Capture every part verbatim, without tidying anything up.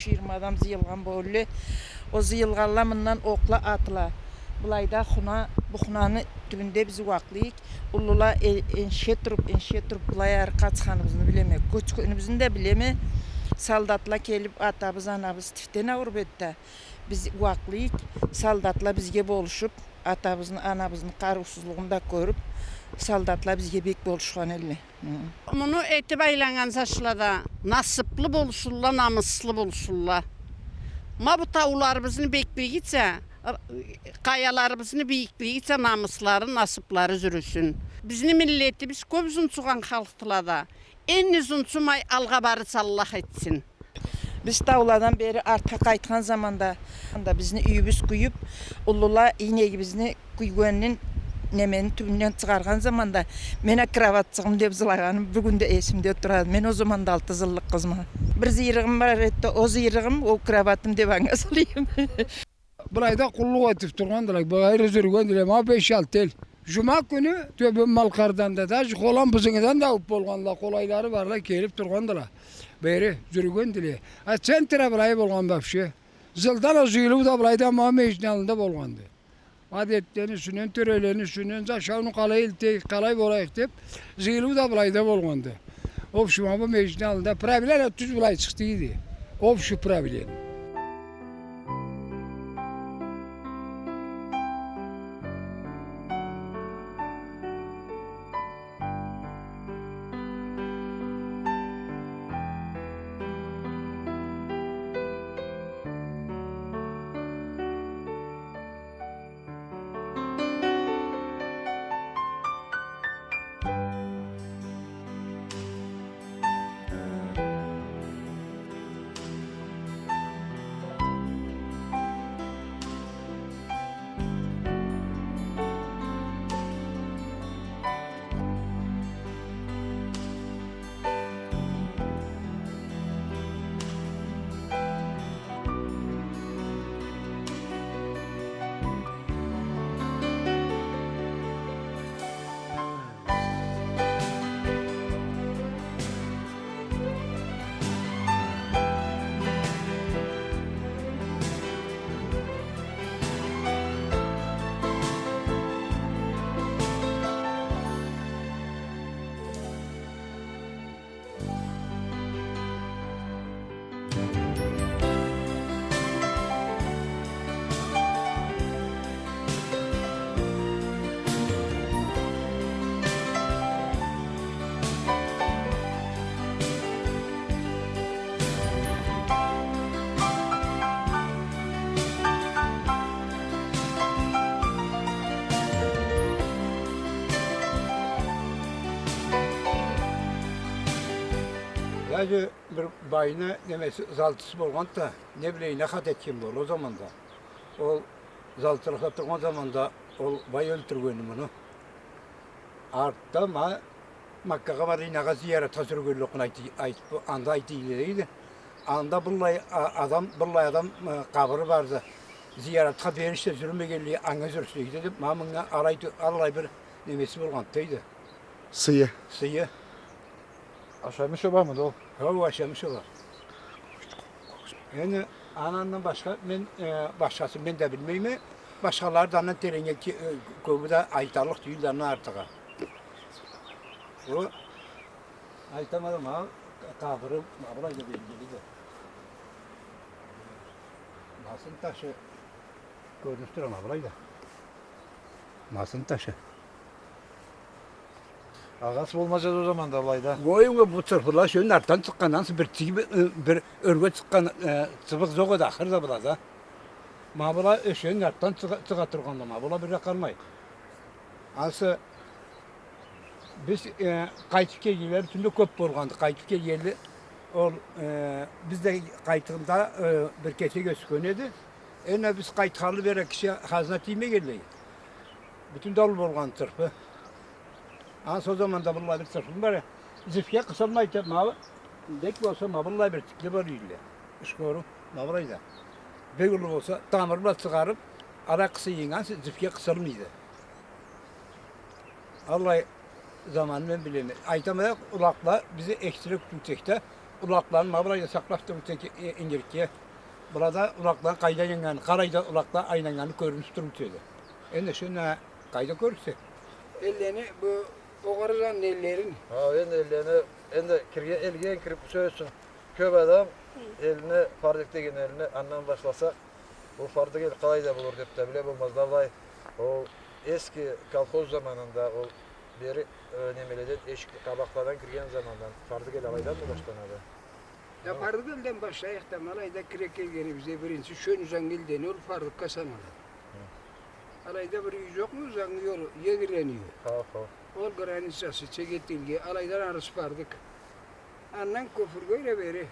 Джыйырма адам зыйылгъан болур элле. Ол зыйылгъанла мындан окъла, атла. Былайда хуна, бу хунаны тюбюнде биз уакълайыкъ. Уллула э-, энше туруп, энше туруп, былай ары къачханыбызны билеме. Кёчгенибизни да билеме. Солдатла келип, атабыз, анабыз тифден ауруп эди да. Биз уакълайыкъ, солдатла бизге болушуп, атабызны, анабызны къарыусузлугъун да кёрюп, солдатла бизге бек болушхан элле. Хы. Муну этип айланнган зашла да насыплы болсунла, намыслы болсунла. Ма бу тауларыбызны беклигича, къаяларыбызны бийиклигича намыслары, насыплары джюрюсюн. Бизни миллетибиз кёп зунчугъан халкъдыла да, энди зунчумай алгъа барырча Аллах этсин. Биз тауладан бери артха къайтхан заманда, анда бизни юйюбюз кюйюп, уллула ийнегибизни кюйгенин немени тюбюнден чыгъаргъан заманда, мен а кроватчыгъым деп зылагъаным бюгюн да эсимде турады. Мен ол заманда алты зыллыкъ къызма. Бир зыйырыгъым бар эди да, ол зыйырыгъым, ол кроватым деп анга зылыйма. Былайда къуллукъ этип тургъандыла, былайда джюрюгендиле, ма беш-алты эл. Джума кюню Тёбен Малкъардан да, даже Холам Бызынгыдан да ауп болгъандыла, къолайлары барла, келип тургъандыла. Бери джюрюгендиле. А центра былай болгъан вообще. Зылда да джыйылыу да былайда ма межитни аллында болгъанды. Адетлени юсюнден, тёрелени юсюнден, зашауну къалай элтейик, къалай болайыкъ деп, джыйылыу да былайда болгъанды. Общий, ма бу межитни аллында правило тюз былай чыкъды эди. Общий правило. Даже бир байны немеси, залтысы болгъанды да, не билейим, не хат этген болур ол заманда. Ол залтырыкъда тургъан заманда ол бай ёлтюргенди муну. Артда ма Маккагъа барып, инагъа зияратха зюрюгенликни айт-, айтып, анда айтыла эди. Анда быллай а-, адам, быллай адам, э, къабыры барды. Зияратха беришде зюрюмегенлей, анга зюрсе эди деп, ма мынга алай ту-, аллай бир немеси болгъанды дейди. Сыйы. Сыйы. Ашамыш обамыды ол? Хо, ашамыш оба. Энди анандан башха мен, э, башхасын мен да билмейме. Башхалары да андан теренге ке-, э, кёбю да айталлыкъ тюйюлдю андан артыгъы. Ол, айтама да, ма къабыры, ма былайда белгилиди. Масын ташы кёрюнюп тура, ма былайда. Масын ташы. Агъасы болмажады ол заманда былайда. Ой, ой, бу цырпыла шёню артдан чыкъгъан, ансы бир тиги-, э, бир ёрге чыкъгъан, э, чыбыкъ зокъ эди, ахырда была да. Ма была, э, шёню артдан чыгъа, чыгъа тургъанда, ма была бир да къалмай. Ансы биз, э, къайтып келгенле бютюн да кёп болгъанды. Къайтып келгенле, ол, э, биз да къайтханда, э, бир кесек ёсген эди. Энди биз къайтханлы бери киши хазна тиймегенлей. Бютюн да ол болгъан цырпы. Ансы ол заманда быллай бир цырпым бар. Зифге къысылмай деп, ма бек болса, ма быллай бир тикли болур эди. Ишкору, ма былайда. Бек уллу болса, тамыры бла чыгъарып, алай къысыйынг, ансы зифге къысылмайды. Аллай заманны мен билеме. Айтама да, улакъла, биз экисине кютюнчекде, Улакъланы ма былайда сакълап тургъан эди, э, ингиртге. Былада улакъланы къайда айланнганы, къалайда улакъла айланнганы кёрюнюп тургъан эди. Энди шунда къайда кёрюрсе. Эллени, бу огъары жанны эллерин. Ха, энди эллени, энди кирген, элге кирип сёз ючюн. Кёп адам элни, Фардык деген элни андан башласакъ, ол Фардык эл къалайда болур деп да биле болмазла былай. Ол эски колхоз заманында ол бери, э, немеледен, эшик къабакъладан кирген замандан Фардык эл алайданмы башланады? Я, Фардык элден башлайыкъ да, ма алайда кире келгенибизде биринчи Шён Узан элден ол Фардыкга саналады. Хы. Алайда бир юй жокъму, Узанны ёлу, егилени юйю. Ха, ха. Ол границасы Чегет элге, алайдан арысы Фардык. Андан кёпюрге эре бери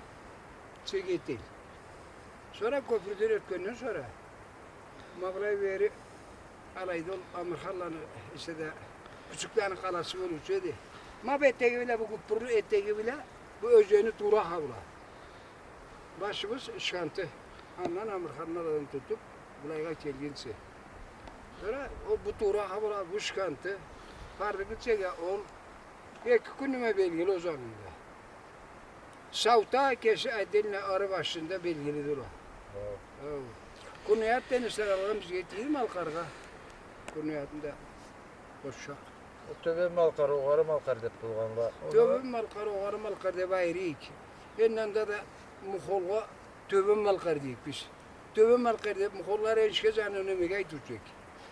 Чегет эл. Сора кёпюрден ётгенден сора, ма былай бери алайда ол Амырханланы эсе да, Кючюкланы къаласы болуучу эди. Ма бу этеги бла, бу гуппурлу этеги бла, бу ёзени туура хабла. Башыбыз Ишканты. Андан Амырханладан тутуп, былайгъа келгинчи. Сора ол бу туура хабла, бу Ишканты. Фардыкны чегети ол. Эки кюнню ма белгили ол заманда. Саута кеси отдельно ары башында белгилиди ол. Хо. Хо. Кунуят дегенибиз алгъан бизге тийди Малкъаргъа. Кунуятында къошшакъ. Ол Тёбен Малкъар, Огъары Малкъар деп болгъанла. Тёбен Малкъар, Огъары Малкъар деп айры эди. Энди анда да Мухолгъа Тёбен Малкъар дейик биз. Тёбен Малкъар деп Мухолла Энишге жаны немеге айтыучу эди.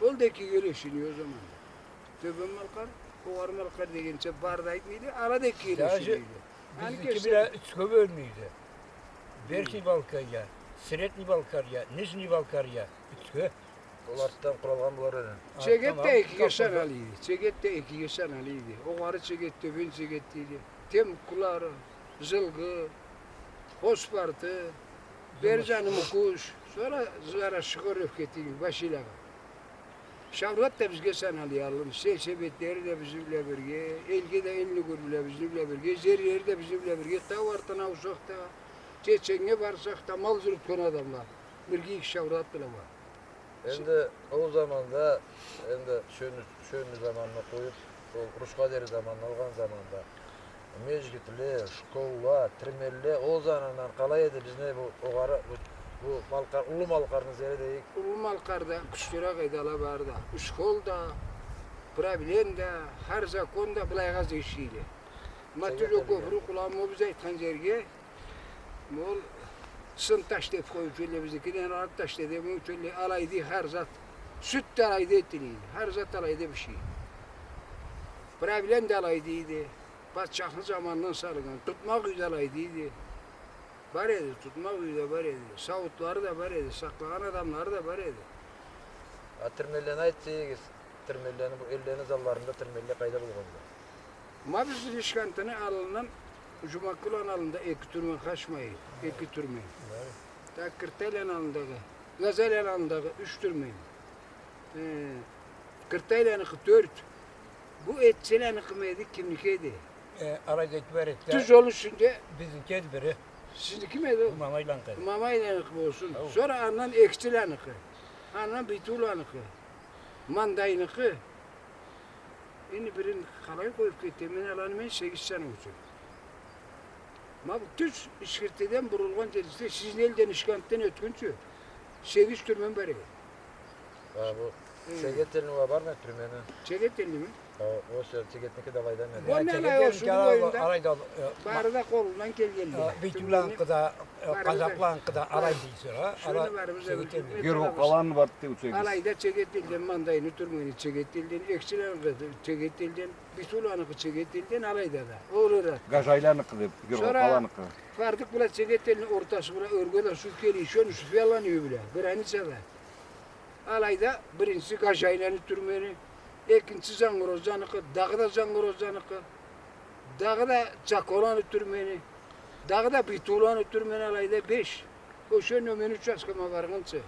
Ол да экиге юлешине ол заманда. Тёбен Малкъар, Огъары Малкъар дегенча бары да айтмайды, ала да экиге юлешине. Даже бизники бла ючге бёлюнеди. Верхний Балкарья, Средний Балкарья, Нижний Балкарья, ючге. Ол артдан къуралгъан болур эди. Чегет да экиге санала эди. Чегет да экиге санала эди. Огъары Чегет, Тёбен Чегет дейди. Тем Кулары, Жылгы, Хоспарты, бери жаны Мукуш, сора Зыгъара Шыгъыр ёпкетини башылагъа. Шаурат да бизге санала эди аллын. Сельсоветлери да бизни бла бирге, элге да, элни гёрюп бла бизни бла бирге, жерлери да бизни бла бирге, тау артына ауусакъ да, Чеченнге барсакъ да, мал жюрютген адамла. Бирге эки Шаурат бла бар. Энди ол заманда, энди шёндю, шёндю заманны къоюп, ол русха дери заманны алгъан заманда, межгитле, школла, тирменле, ол замандан къалай эди бизни бу огъары, бу, бу Малкъар, Уллу Малкъарны зери дейик. Уллу Малкъарда кючлюрек эди ала бары да. Школ да, правлен да, хар закон да былайгъа зат ишлей эди. Матюжо кёпюрню къулагъа, ма биз айтхан жерге, Ол сын таш деп къоюучу эдиле, бизникиден алып таш демеучю эдиле, алайды хар зат. Сют да алайды этиледи, хар зат алайды бишей. Правлен да алайды эди. Патчахны заманындан салыннган. Тутмакъ юй да алайды эди. Бар эди, тутмакъ юй да бар эди. Сауутлары да бар эди, сакълагъан адамлары да бар эди. А тирменлени айтсагъыз, тирменлени, бу эллени залларында тирменле къайда болгъанды? Ма бизни Ишкантыны аллындан, Жумакъуланы аллында эки тирмен, хашмай, эки тирмен. Бары. Да Кыртайланы аллындагъы, Газаланы аллындагъы юч тирмен. Э, Кыртайланыкъы тёрт. Бу Этчеланыкъымы эди, кимники эди? Э, алайда эки бар эди да. Тюз жолну юсюнде. Бизники эди бири. Сизникими эди ол? Мамайланыкъы. Мамайланыкъы болсун. Ау. Сора андан Экчеланыкъы. Андан Битууланыкъы. Мандайныкъы. Энди бирин къалай къоюп кетеме, мен аланы мен сегиз санаучу эдим. Ма бу тюз Ишкиртеден бурулгъан жерде, сизни элден, Ишкантдан ётгюнчю, сегиз тирмен бар эди. Ха, бу Чегет элни уа бармы тирмени? Чегет элними? Ха, ол Чегетники да алайда эди. Бу не, Чегет элники алайда, алайда, э, бары да къолундан келгенле. Э, Битууланыкъы да, э, Къазакъланыкъы да алай дейсе, ха? Ала Чегет элни. Герой къаланы барды, Чегет. Алайда Чегет элден, Мандайны тирмени Чегет элден, Экчеланыкъы Чегет элден, Битууланыкъы Чегет элден, алайда да. Ол ара. Гажайланыкъы деп, Герой къаланыкъы. Сора Фардык бла Чегет элни ортасы бла ёрге да суу келе, шёндю Суфьянланы юйю бла, границада. Алайда биринчиси Гажайланы тирмени, экинчиси Зангырозланыкъы, дагъыда Зангырозланыкъы, дагъыда Чаколаны тирмени, дагъыда Битууланы тирмени, алайда беш. Ол шёндю мен участкама баргъынчы.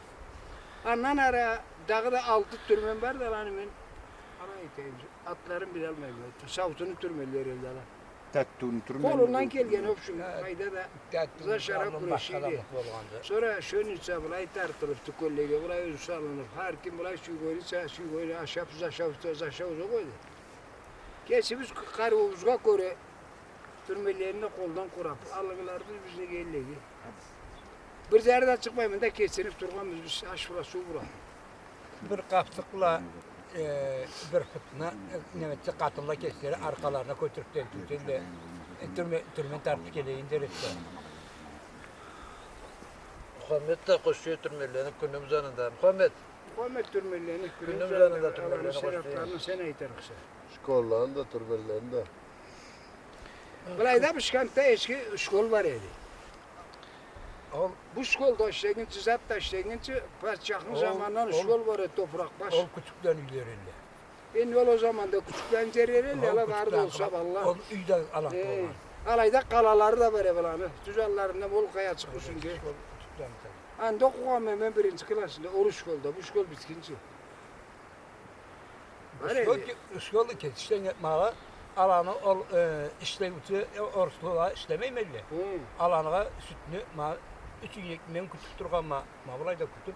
Андан ары дагъыда алты тирмен барды, аланы мен, алай айтайым, атларын билалмайма. Саутуну тирменлери эди ала. Таттууну тирмени. Къолундан келген, в общем, къайда да зашарап кюрешеди. Сора шёндю былай тартылып тюкенлеге, былай ёзю салынып, хар ким былай сюйгенича сюйгени ашап, зашап, зашау жокъ эди. Кесибиз къарыуубузгъа кёре Тюрмелени да къолдан къураб, аллыгъыларыбыз бизники элледи. Бир зары да чыкъмай, мында кесиниб тургъанбыз биз, аш бла, суу бла. Бир къапсыкъ бла, э, бир фытна, э, неме этсе, къатынла кеслери аркъаларына кётюрюб да, тютюн да, э, тюрме-, тюрмени тартыб келейин дер эсе. Мухаммед да къошчу эди тюрмелени кюнню бузанында. Мухаммед! Мухаммед, тюрмелени кюнню бузанында, тюрмелени къошчу эди. Аланы себеб-себеблерин сен айтырыкъса. Школланы да, тюрмелени да. Былайда Бишкентде эски школ бар эди. Ол бу школда ишлегинчи, зат да ишлегинчи, патчахны заманындан школ бар эди, топуракъ баш. Ол кючюклени юйлери элле. Энди ол, ол заманда кючюклени юйлери элле, ол ала бары да кючюклени ол сабанла. Ол юй да алан болгъан. Алайда къалалары да бар эди быланы. Тюз алларында ол къаячыкъ юсюнде. Ол кючюклени юйлери. Анда окъугъанма мен биринчи классында, ол школда, бу школ битгинчи. Бар эди. Школ ке-, школну кетишден этмагъа, аланы ол, э, ишлеучю, э, орусла ишлемейме элле. Хы. Аланы сютню, ма, юч ийнекни мен кютюб тургъанма, ма былайда кютюб,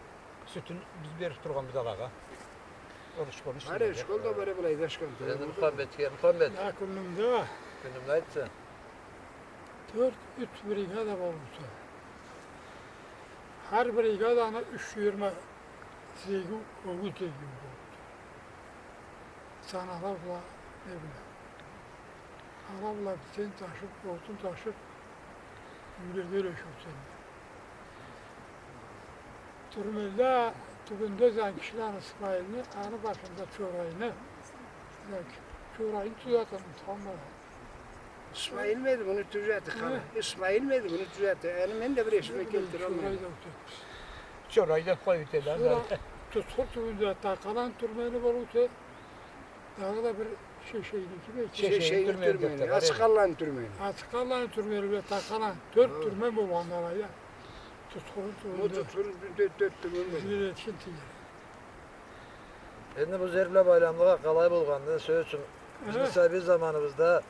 сютюн биз бериб тургъанбыз алагъа. Ол школну ишлемейме элле. Бар эди, школ да бар эди былайда, школ. Энди Мухаммедге, Мухаммед. Ха, кюннюмде. Кюннюмде айтса. Тёрт, юч бригада болуб турса. Хар бригаданы юч жыйырма сегиз, он сегиз болуб турса. Санала бла, не билейим. Ала бла битен ташыб, отун ташыб, юйлеге юлешиб сен. Тюрмелде тюбюнде Зангишланы Исмаилни, аны башында Чорайны. Зангиш-, Чорайны тюзетген, тамам. Исмаилми эди муну тюзетген, къала? Хы. Исмаилми эди муну тюзетген? Аны мен да бир эсиме келтиралмайма. Чорай да тюзетген. Чорай да къоюп эди. Сора Тутхур тюбюнде Такъаланы тюрмени болуп эди. Дагъыда бир Шешейники бек. Шешейни тюрмени, Ачыкъ Алланы тюрмени. Ачыкъ Алланы тюрмени бла Такъаланы. Тёрт тюрме болгъанды алайда. Тутхурну тюбюнде. Бу Тутхурну тюбюнде тёрт тюрме болгъанды. Энди бу зер бла байламлыкъ къалай болгъанды, сёз ючюн, бизни сабий заманыбызда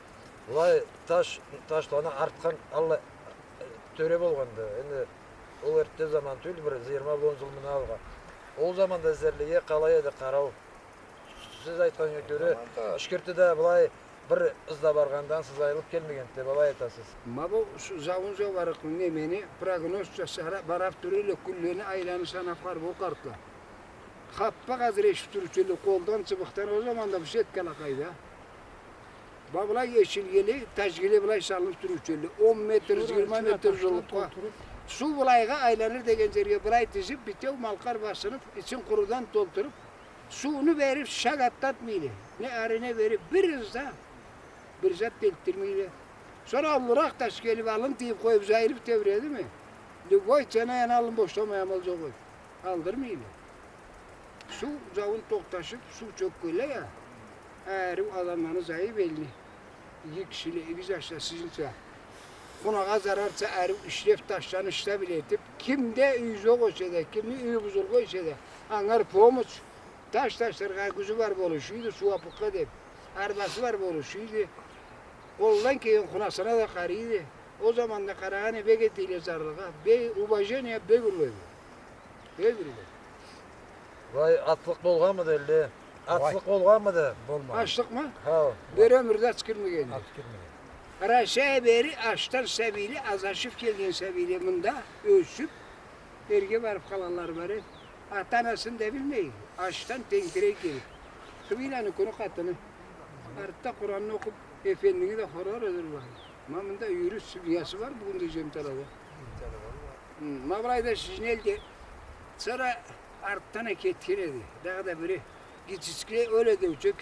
былай таш, ташланы артхан аллай тёре болгъанды. Энди ол эртде заман тюйюл, бир жыйырма, он жыл мындан алгъа. Ол заманда зерлеге къалай эди къарау? Сиз айтханнга кёре, ичкерти да былай бир ызда баргъандан сызайылып келмегенди деп алай айтасыз. Ма бу шу-, жауун жауарыкъны немени прогноз жасап барып тура элле, кюнлени, айланы санап къарап ол къартла. Хаппа къазыр эшип турчу элле, къолдан чыбыкъдан, ол заманда бу сеткала къайда. Ма былай эшилгели, тажгили былай салынып турчу элле, он метр, жыйырма метр узунлукъгъа. Суу былайгъа айланыр деген жерге былай тизип, битеу малкъар басынып, ичин къурудан толтуруп, сууну берип, шаг атлатмай элле. Не ары, не бери, бир ызда бир зат да элтдирмей элле. Сора уллуракъ таш келип, алын тийип къоюп, жайылып тебиредими? Любой цена яны алын бошламай амал жокъ эди. Алдырмай элле. Суу, жауун тохташып, суу чёкгенлей а, ариу адамланы зайы белли. Иги кишиле, иги жашла сизинча. Хунагъа зарарча ариу ишлеп, ташланы штабель этип, кимде юй жокъ эсе да, кимни юйю бузулгъан эсе да, ангар помощь, таш ташларгъа кючю бар болушу эди, сууаплыкъгъа деп, арбасы бар болушу эди. Къолдан келген хунасына да къарай эди. Ол заманда къарагъан эди, бек эте элле зарлыгъа. Бек, уважение бек уллу эди. Бек уллу. Вай, атлыкъ болгъанмыды элле? Ачлыкъ болгъанмыды? Болмады. Ачлыкъмы? Хау. Бери ёмюрде ач кирмеген. Ач кирмеген. Россия бери ачдан сабийле, азашып келген сабийле мында ёсюп, эрге барып къалгъанлары бар эди. Ата-анасын да билмей, ачдан тентирей келип. Хыбыйланы кюню къатыны. Артда Къуранны окъуп, эфендини да хорар эди былай. Ма мында юйюрюс семьясы бар бюгюн да Жемталада. Хы, ма былайда сизни элде. Сора артдан а кетген эди. Дагъыда бири гитчичик, ол а деучек.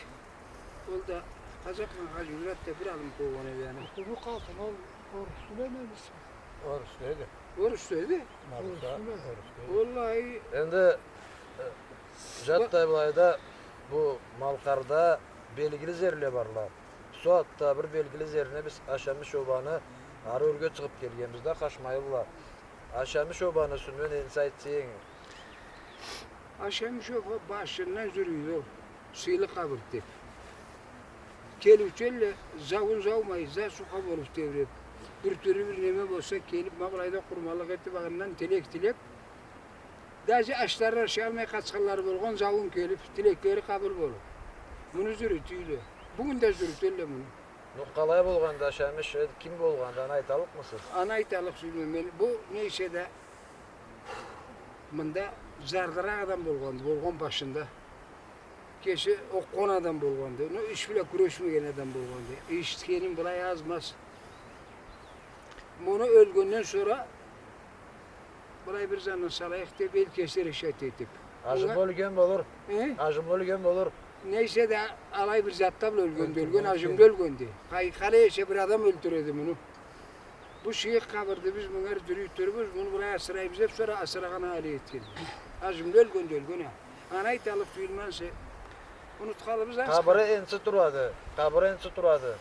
Ол да къазакъ ман Хажи Мурат да бир алым къуугъан эди аны. Бу къатын ол орус тюл эди, немисми? Орус эди. Орус эди? Орус эди. Уаллахи. Энди, э, жатдай былайда бу Малкъарда белгили зерле барла. Суатда бир белгили зерине биз Ашамиш обаны ары ёрге чыгъып келгенбиз да, Хашмайыл бла. Ашамиш обаны юсюнден энди айтсанг. Ашамиш оба башындан жюрюйдю ол, сыйлы къабыр деп. Келиучю элле, жауун жаумай, зай суха болуп тебиреп, бир тюрлю бир неме болса, келип, ма былайда къурманлыкъ этип, артындан тилек тилеп, даже ачларын ашалмай къачханлары болгъан, жауун келип, тилеклери къабыл болуп. Муну жюрютюйле. Бюгюн да жюрюте элле муну. Ну, къалай болгъанды, Шамиш, э, ким болгъанды, аны айталлыкъмысыз? Аны айталлыкъ тюйюлме мен. Бу, нейсе да, мында зардыракъ адам болгъанды, болгъан башында. Кеси окъгъан адам болгъанды. Ну, иш бла кюрешмеген адам болгъанды. Эшитгеним былай аз-маз. Муну ёлгенден сора былай бир затны салайыкъ деп, эл кеси решать этип. Ажымлы ёлген болур. Э? Ажымлы ёлген болур. Нейсе да, алай бир затда бла ёлгенди, ёлген, ажымлы ёлгенди. Къай-, къалай эсе бир адам ёлтюреди муну. Бу шыйыкъ къабырды, биз мынга дюрюй турубуз, муну былай асырайбыз деп, сора асырагъан алай этген. Ажымлы ёлгенди, ёлген а. Аны айталлыкъ тюйюлме ансы. Унутханыбыз аз. Къабыры энтси турады, къабыры энтси турады.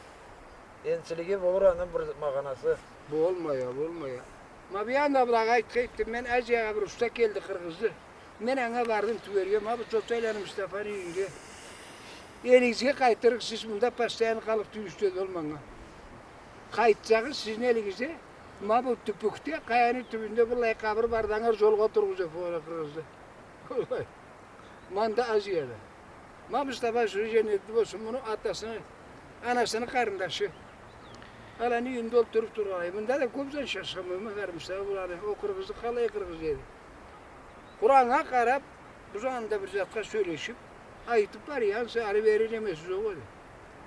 Энтсилиги болур, аны бир магъанасы. Болмай а, болмай а. Ма бир анда былагъа айтха этдим, мен Азиягъа бир уста келди, къыргъызды. Мен анга бардым тюберге, ма бу Чотайланы Мустафаны юйюнде. Элигизге къайтырыкъсыз, сиз мында постоянно къаллыкъ тюйюлсюз, деди ол манга. Къайтсагъыз, сизни элигизде, ма бу тюпюкде, къаяны тюбюнде быллай къабыр барды, ангар золгъа тургъузуп, ол къыргъызды. Уаллахи. Мында Азияда. Ма Мустафа, сюйюн, дженнетли болсун, муну атасыны, анасыны къарындашы. Аланы юйюнде олтуруб тургъанлай. Мында да кёб зат шашханма, ма къарны Мустафа, буланы, ол къыргъызны къалай къыргъыз эди. Къураннга къараб, бу заманда бир затха сёлешиб, айтыб барыйыкъ, ансы ары-бери демесиз ол эди.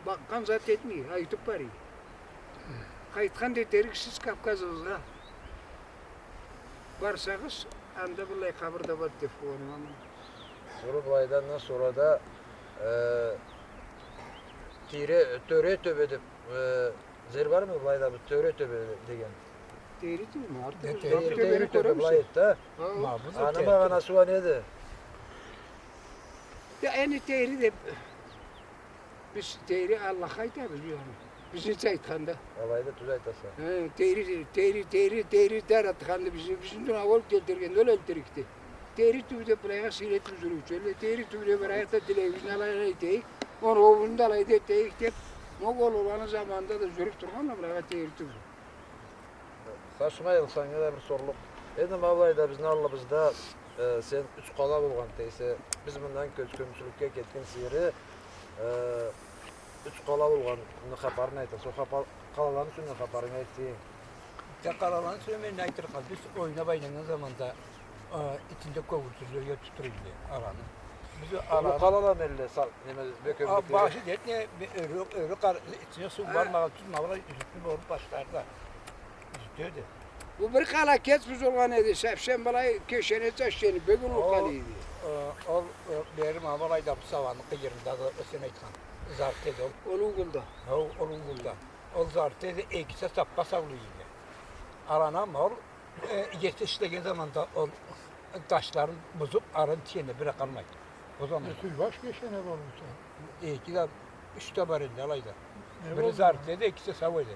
Бакъгъан зат этмей, айтыб барыйыкъ. Къайтхан да этериксиз Кавказыгъызгъа. Барсагъыз, анда быллай къабыр да бар деб къууанама. Сора былайда, андан сора да, э, Тейри, Тёре тёбе деб, э, зер бармы былайда, бу Тёре тёбе деген? Тейри тёбе, ма, Тейри тёбе, былай эди да. Ха, ха. Аны магъанасы уа неди? Я, энди Тейри деб, биз Тейри Аллахха айтабыз биз аны. Бизнича айтханда. Алайды, тюз айтаса. Хы, Тейри, Тейри, Тейри, Тейри джаратханды бизни, бизни дуниягъа ол келтиргенди, ол элтирикди. Тейри тюбю деб былайгъа сыйлы этиб джюрюучю эдиле. Тейри тюбю деб бир аякъда тилегибизни алай этейик, оноуубузну да алайда этейик деб, ма ол оланы заманында да джюрюб тургъанды былайгъа Тейри тюбю. Сашмаил, санга да бир сорлукъ. Энди ма былайда бизни аллыбызда, э, сен Юч къала болгъан дейсе, биз мындан кёчгюнчюлюкге кетген сыйры, э, Юч къала болгъанны хапарын айта. Сол хапа-, къалаланы юсюнден хапарынгы айтсанг. Да къалаланы юсюнден мен айтырыкъма, биз ойнаб айланнган заманда, э, ичинде кёгюртюрле тутур эдиле аланы. Биз аланы... Уллу къалала мелле, са-, неме, бек... А, башы деб не, бе-, ёрю, ёрю къар-, ичине суу бармагъан, тутмагъан, юзюксюз болуб башларла. Юзюксюз эди. Бу бир къала кетиб бузулгъан эди, совсем былай кешенеча ишленип, бек уллу къала эди. Ол, э, ол, э, бери ма былайда бусагъатны къыйырында да, сен айтхан, Зарт эди ол. Ол угъулда. Ол, ол угъулда. Ол Зарт эди, экиси саппа саулу эди. Аланы ма ол, э, ети ишлеген заманда ол ташларын бузуб, арын тиене бир къалмайды. Ол заманда. Э, Сюйбаш кешене болмаса. Эки да, юч да бар эди алайда. Бири Зарт эди, экиси сау эди.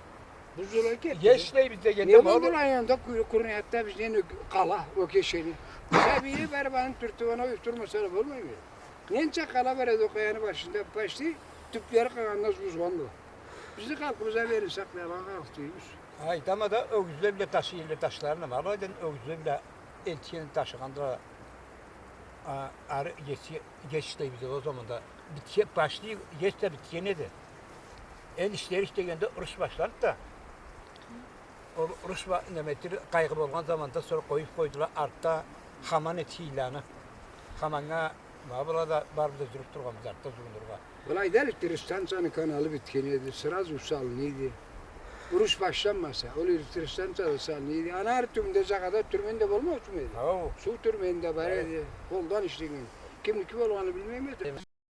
Бузула кетди. Ешлейбиз дегенде, не болду? Ма ол районда, Кур-, Курнятда бизден къала ол кешени. Сабийле барыб аны тюртюб, аны оютдурмаса да болмаймы? Ненча къала бар эди ол къаяны башында, почти тюблери къалгъанлай бузгъанды. Бизни халкъыбызгъа берин, сакълайгъан халкъ тюйюлбюз. Айтама да, ёгюзле бла ташыйла ташларын, ма алайдан ёгюзле бла элтиен ташыгъанда, а, ары ети-, ешлейбиз ол заманда. Битген, почти еш да битген эди. Энди ишлерик дегенде уруш башланды да. Ол уруш ба-, неме этир, къайгъы болгъан заманда сора къоюб къойдула, артда хаман этийле аны. Хаманнга Ма былайда барыбыз да джюрюб тургъанбыз артда джуундурургъа. Былайда электростанцияны каналы битген эди, сразу салына эди. Уруш башланмаса, ол электростанция да салына эди. Аны ары тюбюнде джагъада тюрмен да болмаучуму эди? Хау. Суу тюрмени да бар эди, къолдан ишленнген. Кимники болгъанын билмейме да.